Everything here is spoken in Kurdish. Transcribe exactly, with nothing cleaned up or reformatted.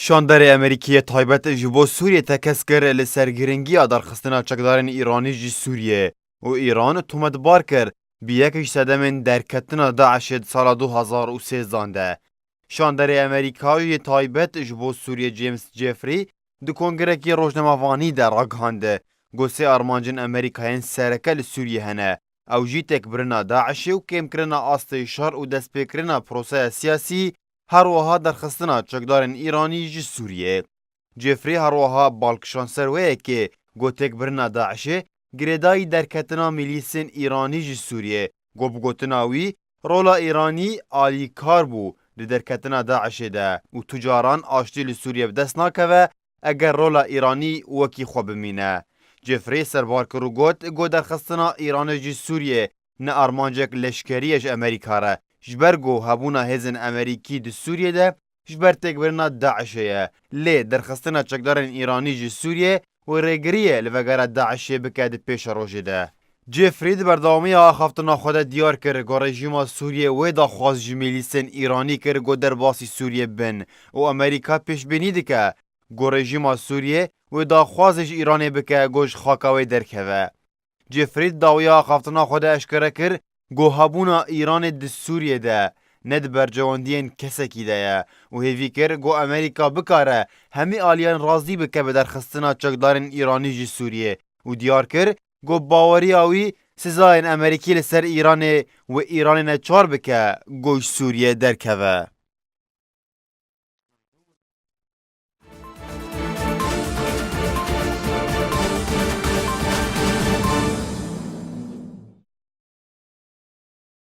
Şanderê Amerîkî yê taybet ji bo Sûriyê tekez kir li ser giringiya derxistina çekdarên Îranî ji Sûriyê û Îran tometbar kir bi yek ji sedemên derketina DAIŞê di sala du hazar û sêzdan de. Şanderê Amerîka yê taybet ji bo Sûriyê James Jeffrey di kongirekî rojnamevanî de ragihand, got sê armancên Amerîka yên sereke li Sûriyê hene, ew jî têkbirina DAIŞê û kêmkirina astê şer û destpêkirina proseya siyasî, her wiha derxistina çekdarên Îranî ji Sûriyê. Jeffrey her wiha bal kişand ser wê yekê, got têkbirina DAIŞê girêdayî derketina milîsên Îranî ji Sûriyê, got bi gotina wî rola Îranî alîkar bû di derketina DAIŞê de û tu caran aştî li Sûriyê bi dest nakeve eger rola Îranî wekî xwe bimîne. Jeffrey serbar kir û got, got derxistina Îranê ji Sûriyê ne armancek leşkerî ye ji Amerîka re, ji ber ku hebûna hêzên Amerîkî di Sûriyê de ji ber têkbirina DAIŞê ye. Lê derxistina çekdarên Îranî ji Sûriyê wê rêgiriyê li vegera DAIŞê bike di pêşerojê de. Jeffrey di berdewamiya axaftina xwe de diyar kir ku rejîma Sûriyê wê daxwaz ji milîsên Îranî kir ku derbasî Sûriyê bin û Amerîka pêşbînî dike ku rejîma Sûriyê wê daxwazê ji Îranê bike ku ji xaka wê derkeve. Jeffrey di dawiya axaftina xwe de eşkere kir ku hebûna Îranê di Sûriyê de ne di bercewendiyên kesekî de ye û hêvî kir ku Amerîka bikare hemî aliyan razî bike bi derxistina çekdarên Îranî ji Sûriyê û diyar kir ku baweriya wî sizayên Amerîkî li ser Îranê wê Îranê neçar bike ku ji Sûriyê derkeve.